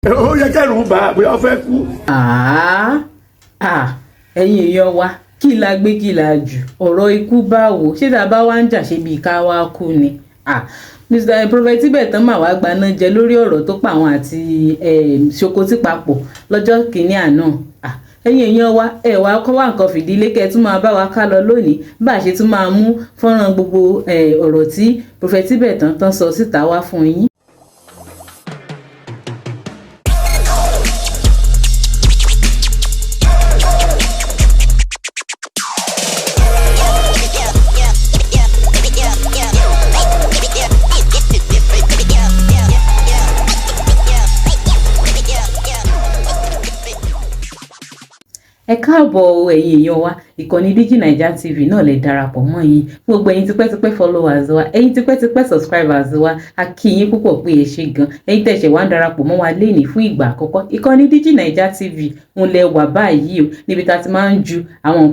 Ó yẹ kẹrù bà á bóyá ó fẹ́ kú. Àá à, ẹ̀yin èèyàn wa, kí la gbé, kí la jù? Ọ̀rọ̀ ikú báwo? Ṣé tá a bá wá ń jà, ṣe bíi ká wá kú ni? Ah, Mr Prophet Tibetan mà wá gbaná jẹ lórí ọ̀rọ̀ tó pa àwọn àti Ṣokotí papọ̀ lọ́jọ́ kìíní àná. Ah, ẹ̀yin èèyàn wa, ẹ wá kọ́ wá nǹkan fìdílé kẹ́ ẹ tún máa bá wa ká lọ lónìí, bá a ṣe tún máa mú fọ́nrán gbogbo ọ̀rọ̀ tí Prophet Tibetan tán sọ síta wá fún yín. Ẹ káàbọ̀ o, ẹ̀yin èèyàn wa. Ìkànnì Digi Naija TV náà lè darapọ̀ mọ́ yín. Fún gbogbo ẹ̀yin tipẹ́tipẹ́ followers wa, ẹ̀yin tipẹ́tipẹ́ subscribers wa, a kí yín púpọ̀ pé ẹ ṣé gan. Ẹ̀yin tẹ̀sẹ̀ wá ń darapọ̀ mọ́ wa lénìí fún ìgbà àkọ́kọ́, ìkànnì Digi Naija TV ń lẹ wà báyìí o, níbi tá a ti máa ń ju àwọn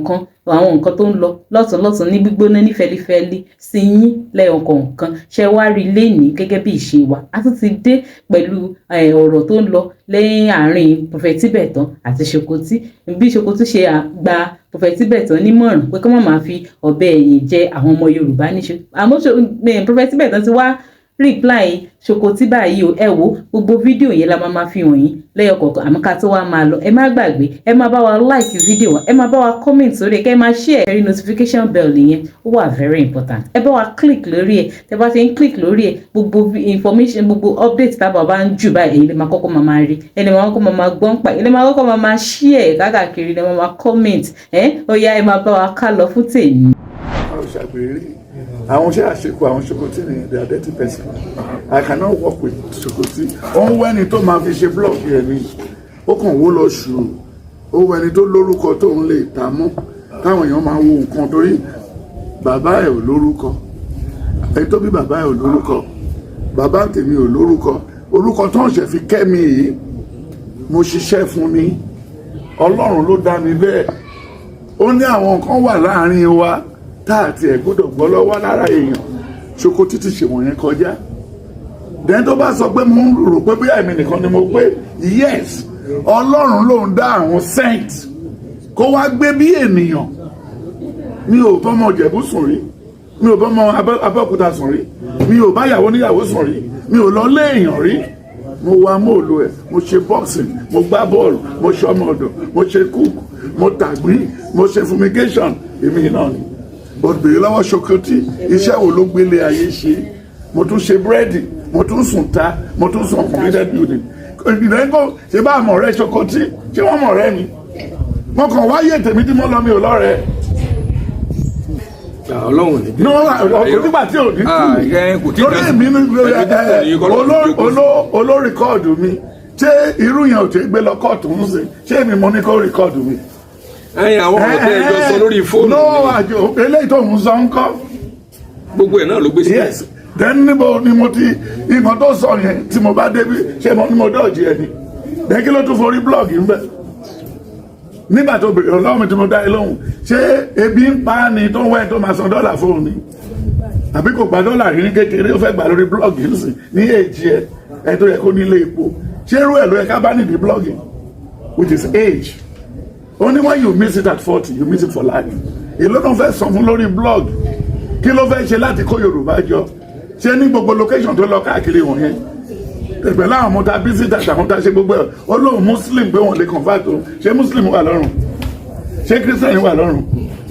nǹkan tó ń lọ lọ́tún lọ́tún ní gbígbóná ní fẹlifẹli sí yín lẹ́yọ̀ kọ̀ọ̀kan. Ṣe wá rí lénìí, gẹ́gẹ́ bí ìṣe wa, a tún ti dé pẹ̀lú ọ̀rọ̀ tó ń lọ lẹ́yìn àárín Prophet Tibetan àti Ṣokotí, bí Ṣokotí ṣe gba Prophet Tibetan nímọ̀ràn pé kí wọ́n máa fi ọ̀bẹ ẹ̀yìn jẹ àwọn ọmọ Yorùbá níṣu. Àmọ́ Prophet Tibetan ti wá reply Ṣokotí báyìí o. Ẹ wo gbogbo fídíò yẹn la máa fi hàn yín lẹ́yọ kọ̀ọ̀kan. Àmọ́ ká tó wá máa lọ, ẹ má gbàgbé, ẹ máa bá wa like fídíò wa, ẹ máa bá wa comment sórí ẹ, kẹ́ ẹ máa share. Ẹ rí notification bell yẹn, ó wà very important. Ẹ bá wa click lórí ẹ. Tẹ bá ṣe ń click lórí ẹ, gbogbo information, gbogbo update tá a bá ń jù báyìí, èyí lè máa kọ́kọ́ máa rí, ẹ lè máa kọ́kọ́ máa gbọ́n pa, ẹ lè máa kọ́kọ́ máa share káàkiri, lè máa comment. Ẹ ó yá, ẹ máa bá wa ká lọ fún tèmi. Àwọn iṣẹ́ àṣekù àwọn Ṣokotí ni, they are dirty person. I cannot work with Ṣokotí. Ó ń wẹ́ni tó máa fi ṣe blog yẹn ni, ó kàn wó lọ ṣù. Ó wẹ́ni tó lórúkọ tóun lè ta mọ́, táwọn èèyàn máa wo nǹkan, torí bàbá ẹ̀ ò lórúkọ, ẹni tó bí bàbá ẹ̀ ò lórúkọ, bàbá tèmi ò lórúkọ. Orúkọ tó ń ṣe fi kẹ́ mi yìí, mo ṣiṣẹ́ fún ni. Ọlọ́run ló dá mi bẹ́ẹ̀. Ó ní àwọn nǹkan wà láàrin wa tá àti ẹ̀ gbọ́dọ̀ gbọ́ lọ́wọ́ lára èèyàn. Ṣokotí ti ṣèwọ̀n yẹn kọjá. Then tó bá sọ pé mo ń rò pé bóyá èmi nìkan ni mo pé, yes, Ọlọ́run ló ń dá àwọn saint kó wá gbé bí ènìyàn. Mi ò bọ́mọ Ìjẹ̀bú sùn rí, mi ò bọ́mọ Abẹ́òkúta sùn rí, mi ò bá yàwó níyàwó sùn rí, mi ò lọ lé èèyàn rí. Mo wa móòlù ẹ̀, mo ṣe boxing, mo gbá bọ́ọ̀lù, mo ṣe ọmọ ọ̀dọ̀, mo ṣe cook, mo tàgbín, mo ṣe fumigation. Èmi náà ni. But bèrè lọ́wọ́ Ṣokotí, iṣẹ́ wo ló gbélé ayé ṣe? Mo tún ṣe búrẹ́dì, mo tún sùn ta, mo tún sùn completed building. Ìdẹ́gbọ́ ṣe bá mọ̀ rẹ́ Ṣokotí, ṣé wọ́n mọ̀ rẹ́ mi? Mo kàn wáyé tèmi tí mo lọ, mi ò lọ́rẹ̀ẹ́. Ọlọ́run ní. Ní wọ́n nígbà tí ò ní kò kú tí lórí èmi ní oló record mi. Ṣé irú yẹn ò tí gbé lọ kóòtù ń sìn? Ṣé èmi mo ní kó record mi? Ẹ̀yin, àwọn ọ̀rọ̀ tẹ́ ẹ jọ sọ lórí fóònù. No, àjò eléyìí tó ń sọ ń kọ́. Gbogbo ẹ̀ náà ló gbé sí. Yes, then níbo ni mo ti nǹkan tó sọ yẹn tí mo bá débi? Ṣé mo ní mo dọ́ọ̀jì ẹ ni? Then kí ló tún forí blog ń bẹ̀ nígbà tó bèrè ọlọ́run mi tí mo dá ẹ lóhùn? Ṣé ebi ń pa á ni tó ń wẹ́ tó máa san dọ́là fóun ni, àbí kò gba dọ́là rí ní kékeré, ó fẹ́ gbà lórí blog yìí sí ní èjì ẹ ẹ tó yẹ kó nílé epo? Ṣé irú ẹ̀ ló yẹ ká bá nídìí blogging with his age? Only when you miss it at 40, you miss it for life. Èló ló ń fẹ́ san fún lórí blog? Kí ló fẹ́ ṣe láti kó Yorùbá jọ? Ṣé ní gbogbo location tó lọ káàkiri wọ̀nyẹn, pẹ̀lú àwọn ọmọ tá a visit àtàwọn tá a ṣe gbogbo ẹ̀, ó lóun Muslim pé wọ́n lè convert o? Ṣé Muslim wà lọ́rùn? Ṣé Christian wà lọ́rùn?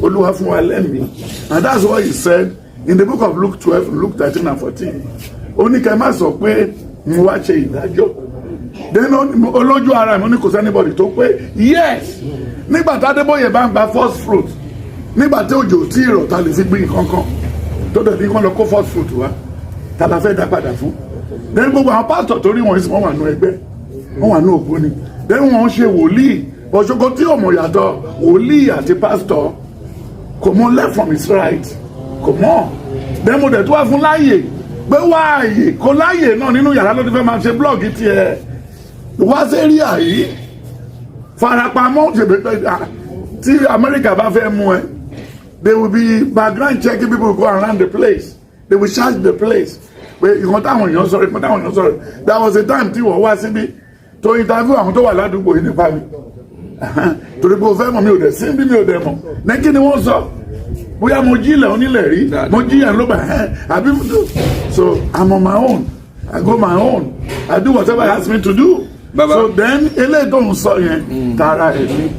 Olúwa fún wa lẹ́mìí, and that's what he said in the book of Luke 12, Luke 13 and 14. Ó ní kẹ́ má sọ pé mo wá ṣe ìdájọ́. Then olójú ara mi, ó ní kò sí anybody tó pé. Yes, nígbà tí Adébóyè bá ń gba first fruit, nígbà tí òjò tí ìrọ̀ ta lè fi gbìn kankan, tó dẹ̀ ní kí wọ́n lọ kó first fruit wá, ta la fẹ́ dá padà fún? Then gbogbo àwọn pásítọ̀ tó rí wọn sí, wọ́n wà nù ẹgbẹ́, wọ́n wà nù ògbóni, then wọ́n ń ṣe wòlíì. Òṣogbo tí ò mọ̀ yàtọ̀ wòlíì àti pásítọ̀, kò mọ̀ left from his right, kò mọ̀. Then mo dẹ̀ tó wá fún láàyè pé wá àyè kò láàyè náà nínú yàrá ló ti fẹ́ máa ṣe blog tiẹ̀. Wá sí area yìí, farapamọ́ ṣèbí tí Amẹ́ríkà bá fẹ́ mú ẹ, they will be background checking people, go around the place, they will charge the place pé ìkan táwọn èèyàn sọ̀rọ̀, ìkan táwọn èèyàn sọ̀rọ̀. There was a time tí wọ́n wá síbí. To interview àwọn tó wà ládùúgbò yìí nípa mi, torí pé o fẹ́ mọ̀, mi ò dẹ̀ sí bí mi ò dẹ̀ mọ̀ ní kí ni wọ́n sọ, bóyá mo jí ilẹ̀ onílẹ̀ rí, mo jí ẹ̀ ló bá ẹ̀ àbí. So I'm on my own, I go my own, I do whatever he ask me to do. Baba. So then, eléyìí tó ń sọ yẹn, tara ẹ̀ ní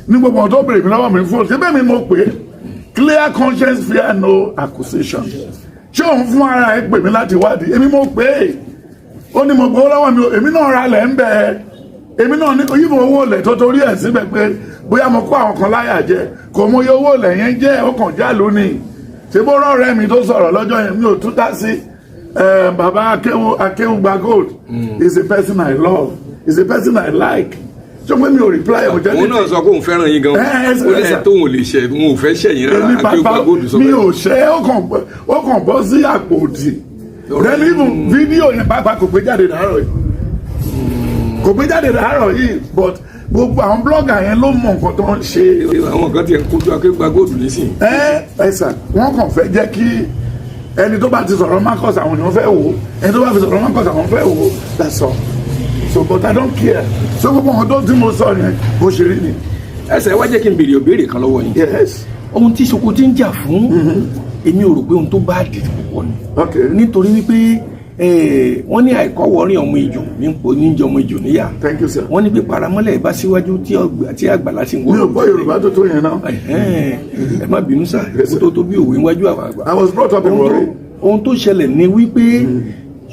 ní gbogbo ọ̀dọ́ tó béèrè mi lọ́wọ́ mi fún ṣé bẹ́ẹ̀ mi mo pè é, clear conscience fear no accusation. Ṣé òun fún ara ẹ̀ pè mí láti wádìí? Èmi mo pè é, ó ní mo gbowó lọ́wọ́ mi o. Èmi náà ra lẹ̀ ń bẹ, èmi náà ní oyinbo owó ilẹ̀ tó torí ẹ̀ síbẹ̀ pé bóyá mo kó àwọn kan láyà jẹ. Kò mọ iye owó ilẹ̀ yẹn jẹ́, ó kàn já lónìí. Ṣé bó rọ̀rẹ́ mi tó sọ̀rọ̀ lọ́jọ́ yẹn, mi ò tún dá sí. Bàbá Akéwù, Akéwùgbà Gold is a person I love, is a person I like. Ṣé pé mi ò reply ò jẹ́ Òun náà sọ pé òun fẹ́ràn yín gan. Ẹ, Ó ní ẹ tóun ò lè ṣe, òun ò fẹ́ ṣẹ̀yìn rárá. Èmi Akéwùgbà bàbá Gold sọ mi bẹ́ẹ̀. Ò ṣe é, ó kàn bọ́ sí àpò òdì. Then even fídíò yẹn pàápàá kò gbé jáde dàárọ̀ yìí, kò gbé jáde dàárọ̀ yìí, but gbogbo àwọn blogger yẹn ló mọ nǹkan tó ń ṣe. Àwọn kan tiẹ̀ ń kojú Akéwùgbà Gold nísìn. Ẹ ẹ sà, wọ́n kàn fẹ́ jẹ́ kí ẹni tó bá ti sọ̀rọ̀ Marcus, àwọn èèyàn fẹ́ wò ó. Ẹni tó bá fi sọ̀rọ̀ Marcus, àwọn fẹ́ wò ó. That's all. So, but I don't care. So gbogbo nǹkan tó tí mo sọ yẹn, bó ṣe rí ni. Ẹsẹ̀ wá jẹ́ kí n béèrè òbéèrè kan lọ́wọ́ yín. Yes. Ohun tí Sokoti ń jà fún, èmi ò rò pé ohun tó bá dì púpọ̀ ni, nítorí wípé wọ́n ní àìkọ́wọ́rìn ọmọ ìjò ní po ní jọmọ ìjò níyà. Thank you, sir. Wọ́n ní pé paramọ́lẹ̀ bá síwájú tí àgbàlá sì ń Mi ò gbọ́ Yorùbá tó tó yẹn náà. Ẹ̀hẹ́n, ẹ má bínú sá. Yes, sir. Kó tó tó bí òwe níwájú àwọn àgbà. I was brought up in Warri. Ohun tó ṣẹlẹ̀ ni wípé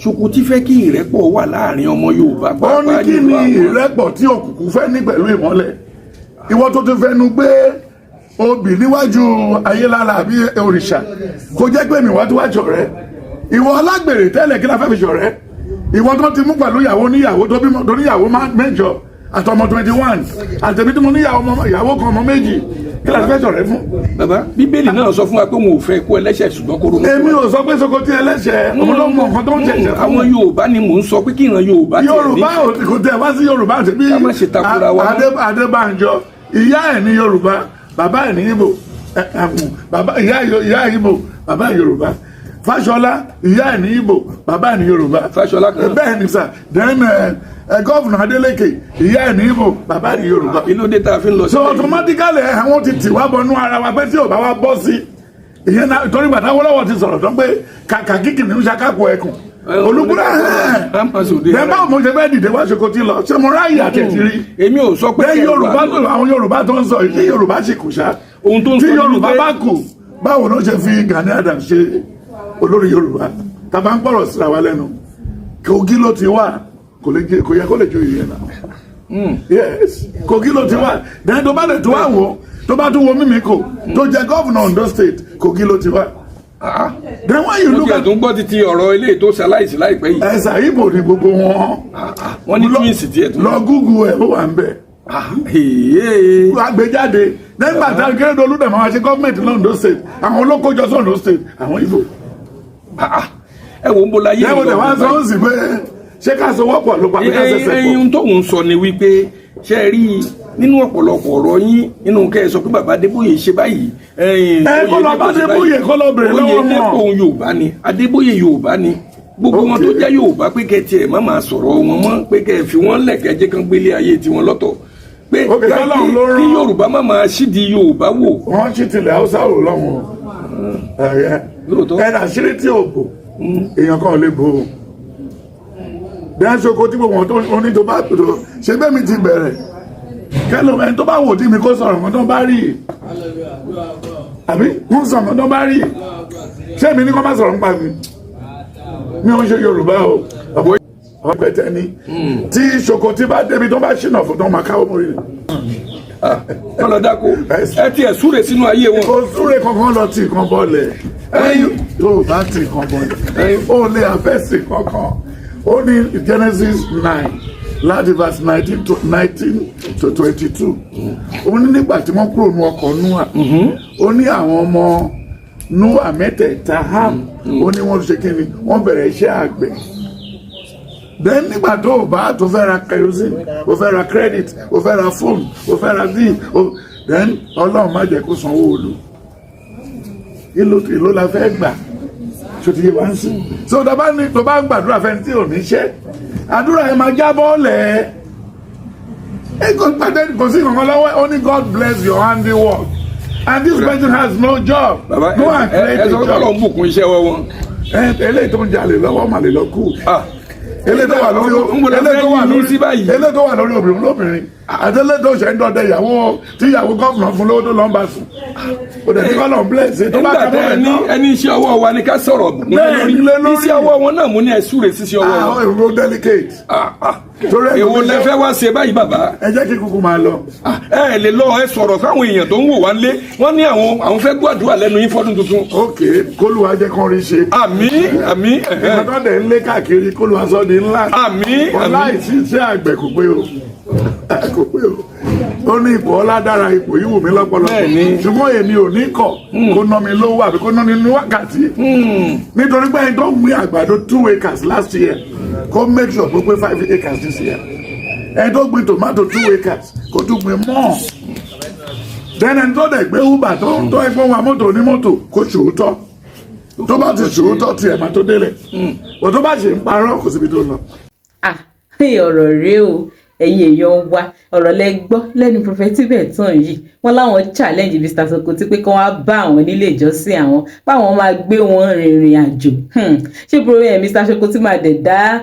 Sokoti fẹ́ kí ìrẹ́pọ̀ wà láàrin ọmọ Yorùbá, Ó ní pàápàá kí jùlọ ni àwọn ìrẹ́pọ̀ tí òkùnkùn fẹ́ ní pẹ̀lú ìmọ́lẹ̀? Ìwọ tó ti fẹnu gbé obì níwájú ayélára àbí òrìṣà, kò jẹ́ pé mi wá tó wá ṣọ̀rẹ́. Ìwọ alágbèrè tẹ́lẹ̀, kí la fẹ́ fi ṣọ̀rẹ́? Ìwọ tó ti mú pẹ̀lú ìyàwó níyàwó, tó bímọ, tó níyàwó mẹ́jọ àtọmọ 21, àtẹ̀mí tí mo níyàwó ọmọ ìyàwó kan, ọmọ méjì, kí la fẹ́ ṣọ̀rẹ́ fún? Bàbá, Bíbélì náà sọ fún wa pé òun ò fẹ́ kú ẹlẹ́ṣẹ̀, ṣùgbọ́n kó ronú. Èmi ò sọ pé Sokoti ẹlẹ́ṣẹ̀. Òun ló mọ nǹkan tó ń ṣẹ̀ṣẹ̀ fún. Àwọn Yorùbá ni mò ń sọ pé kí ìran Yorùbá tiẹ̀ ní Yorùbá kò tẹ wá sí Yorùbá àti bí Ká má ṣe takora wa mọ́. Adébánjọ, ìyá ẹ̀ ní Yorùbá, bàbá ẹ̀ ní Ìgbò. Bàbá ìyá Ìgbò, bàbá ẹ̀ Yorùbá. Fáṣọlá, ìyá ẹ̀ ní Ìgbò, bàbá ẹ̀ ní Yorùbá. Fáṣọlá kan náà. Bẹ́ẹ̀ ni sà. Then ẹ governor Adeleke, ìyá ẹ̀ ní Ìgbò, bàbá ẹ̀ ní Yorùbá. Kí ló dé tá a fi ń lọ So automatically, àwọn ti tì wá bọnú ara wa pé tí ò bá wa bọ́ sí ìyẹn náà, torí bàtà Awólọ́wọ̀ ti sọ̀rọ̀ tán pé kàkà kíkì ní sàkápọ̀ ẹkùn olùkúrẹ́. Ẹ̀ báwo mo ṣe fẹ́ dìde wá Sokoti lọ? Ṣé mo ráyè àtẹ̀tí rí? Èmi ò sọ pé Bẹ́ẹ̀ kẹ́ ẹ Yorùbá wà tó àwọn Yorùbá tó ń sọ yìí, ṣé Yorùbá sì kù ṣá? Ohun tó ń Tí sọ ni Yorùbá wípé- bá kù, báwo ló ṣe fi Gani Adams ṣe olórí Yorùbá? Tàbá ń gbọ́rọ̀ síra wa lẹ́nu, Kogi ló ti wà, kò lè jẹ, kò yẹ kó lè joyè yẹn náà. Yes, Kogi ló ti wà. Then tó bá lè tó wà wò, tó bá tún wo Mímíkò tó jẹ governor Ondo State, Kogi ló ti wà. Then when you Mo look tiẹ̀ at tún gbọ́ títí ọ̀rọ̀ ilé tó ṣaláìsí láìpẹ́ yìí. Ẹ̀sà, Ìgbò ni gbogbo wọn. Wọ́n ní twins tiẹ̀ tún. Lọ Google ẹ̀, ó wà ń bẹ̀. Èyí. Agbèjáde nígbà tí Akérédolú dẹ̀ máa ṣe gọ́ọ̀mẹ̀ntì l'Ondo State, àwọn olókojọ sí Ondo State, àwọn Ìgbò. Ẹ wo ń bo láyé. Lẹ́wọ̀n tẹ̀ wá sọ ń sì pé ṣé ká sọ wọ́pọ̀ ló pa pé ká ṣẹ̀ṣẹ̀ pọ̀. Ẹyin tó ń sọ ni wípé, ṣe é rí i, nínú ọ̀pọ̀lọpọ̀ ọ̀rọ̀ yín, nínú kẹ́ ẹ sọ pé bàbá Adébóyè ṣe báyìí. Ẹ kó lọ bá Adébóyè, kó lọ bèrè lọ́wọ́ wọn. Oyèdépò Yorùbá ni Adébóyè, Yorùbá ni gbogbo wọn tó jẹ́ Yorùbá, pé kẹ́ tiẹ̀ má máa sọ̀rọ̀ wọn mọ́, pé kẹ́ ẹ fi wọ́n lẹ̀, kẹ́ jẹ́ kán gbélé ayé tiwọn lọ́tọ̀, pé Ok, Ọlọ́run ló rán. kí Yorùbá má máa ṣídìí Yorùbá wò. Wọ́n sì tilẹ̀ Haúsá wò lọ́wọ́ ẹ̀yẹ. Lóòótọ́. Ẹ̀ àṣírí tí ò bò, èèyàn kan ò lè bò ó. Bí a ṣe oko tí gbogbo wọn tó ní tó bá tó ṣe bẹ́ẹ̀ mi ti bẹ̀rẹ̀ kẹlò, ẹni tó bá wò dí mi kó sọ̀rọ̀ nǹkan tó bá rí, àbí wọ́n sọ nǹkan tó bá rí. Ṣé mi ní kó má sọ̀rọ̀ nípa mi? Mi ò ń ṣe Yorùbá o. Ọ̀pọ̀ ọ̀pẹ̀tẹ̀ ni tí Sokoti bá débi tó bá ṣìnà fún tó máa káwọ́ mórí ni. Kọ́ lọ dáko, ẹ tiẹ̀ súre sínú ayé wọn. Kò súre kankan, lọ tí nǹkan bọ́ọ̀lẹ̀ yóò bá tí nǹkan bọ́ọ̀lẹ̀, ó lè àfẹ́sì kankan. Ó ní Genesis 9 láti verse 19 to 22, ó ní nígbà tí wọ́n kúrò ní ọkọ̀ Noah, ó ní àwọn ọmọ Noah mẹ́tẹ̀ẹ̀ta, Ham, ó ní wọ́n ṣe kí ni, wọ́n bẹ̀rẹ̀ iṣẹ́ àgbẹ̀. Then nígbà tó o bá tó fẹ́ ra kerosene, o fẹ́ ra credit, o fẹ́ ra phone, o fẹ́ ra díì o, then Ọlọ́run má jẹ́ kó sanwó olú ìlú ìlú la fẹ́ gbà. Tó ti yé wá ń sìn? So tó bá ní tó bá ń gbàdúrà fẹ́ni tí ò ní ṣe, àdúrà yẹn máa jábọ́ lẹ̀. Ẹ kò pàdé, kò sí kankan lọ́wọ́. Ó ní, "God bless your handiwork," and this person has no job. Bàbá, Go and ẹ create ẹ sọ a pé job. Ọlọ́run bùkún iṣẹ́ ọwọ́ wọn. Ẹ eléyìí tó ń jalè lọ́wọ́ mà lè lọ kú. Ah. Eléyìí tó wà lórí Ń bọ̀ eléyìí tó wà lọ́fẹ́ lórí yí sí báyìí. Eléyìí tó wà lórí obìnrin lóbìnrin àti eléyìí tó ṣe ń dọdẹ ìyàwó tí ìyàwó gómìnà fún lówó tó lọ ń bá sùn, kò dẹ̀ ní kọ́ lọ́n bless tó bá Nígbà kà tẹ mọ́ ẹ̀ ẹni náà. ẹni iṣẹ́ ọwọ́ wa ni ká sọ̀rọ̀ bùkún Bẹ́ẹ̀ ni, lé lórí. Iṣẹ́ ọwọ́ wọn náà mú ní ẹ súre sí iṣẹ́ ọwọ́ wọn. Àwọn èrò delicate. Ah, ah. Torí ẹ̀ Èwo lẹ fẹ́ wá ṣe báyìí, bàbá? Ẹ jẹ́ kí kúkú máa lọ. Ah, ẹ lè lọ, ẹ sọ̀rọ̀ fáwọn èèyàn tó ń wò wá lé. Wọ́n ní àwọn fẹ́ gbàdúrà lẹ́nu yín fọ́dún tuntun. Ok, kólúwa jẹ́ kán rí ṣe. Àmín, àmín, ẹ̀hẹ́n. Ìgbà tó dẹ̀ ń lé káàkiri, kólúwa sọ di ńlá. Àmín, Wọn àmín. láìsí iṣẹ́ àgbẹ̀ kò pé o, kò pé o. Ó ní ipò ọlá dára, ipò yìí wù mí lọ́pọ̀lọpọ̀, Bẹ́ẹ̀ni. ṣùgbọ́n èmi ò ní kọ̀ kó ná mi lówó àbí kó ná mi ní wákàtí, nítorí pé ẹni tó ń gbin àgbàdo 2 acres last year, kó make sure pé 5 acres this year. Ẹni tó gbin tomato 2 acres, kó tún gbin more. Then ẹni tó dẹ̀ gbé Uber, tó ẹgbọ́n wa mọ́tò onímọ́tò, kó ṣòótọ́. Tó bá ti ṣòótọ́, tiẹ̀ máa tó délẹ̀ bó. Tó bá ṣe ń parọ́, kò síbi tó lọ. Ah, ọ̀rọ̀ rèé o, ẹ̀yin èèyàn wa. Ọ̀rọ̀ lẹ gbọ́ lẹ́nu Prophet Tibetan yìí. Wọ́n láwọn challenge Mr. Sokoti pé kí wọ́n á bá àwọn nílé ìjọsìn àwọn, báwọn máa gbé wọn rìnrìn àjò. Ṣé Mr. Sokoti máa dẹ̀ dá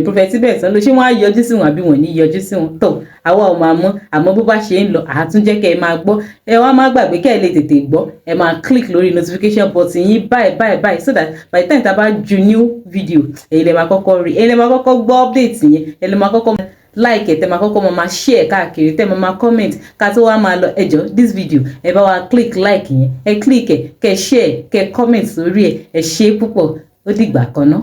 Prophet Tibetan ló? Ṣé wọ́n á yọjú sí wọn àbí wọ́n ní yọjú sí wọn? Tó àwa ò máa mọ̀, àmọ́ bó bá ṣe ń lọ, àtúnjẹ́ kẹ́ ẹ máa gbọ́. Ẹ wá má gbàgbé, kẹ́ ẹ lè tètè gbọ́, ẹ máa click lórí notification button yín báyìí báyìí báyìí, so that by the time tá a bá ju new video, èyí lè máa kọ́kọ́ rí, èyí lè máa kọ́kọ́ gbọ́ update yẹn, ẹ lè máa kọ́kọ́ like ẹ, tẹ máa kọ́kọ́ máa share káàkiri, tẹ máa comment. Ká tó wá máa lọ, ẹ jọ̀ọ́, this video, ẹ bá wa click like yẹn, ẹ click ẹ, kẹ share, kẹ comment sórí ẹ. Ẹ ṣé púpọ̀, ó dìgbà kan náà.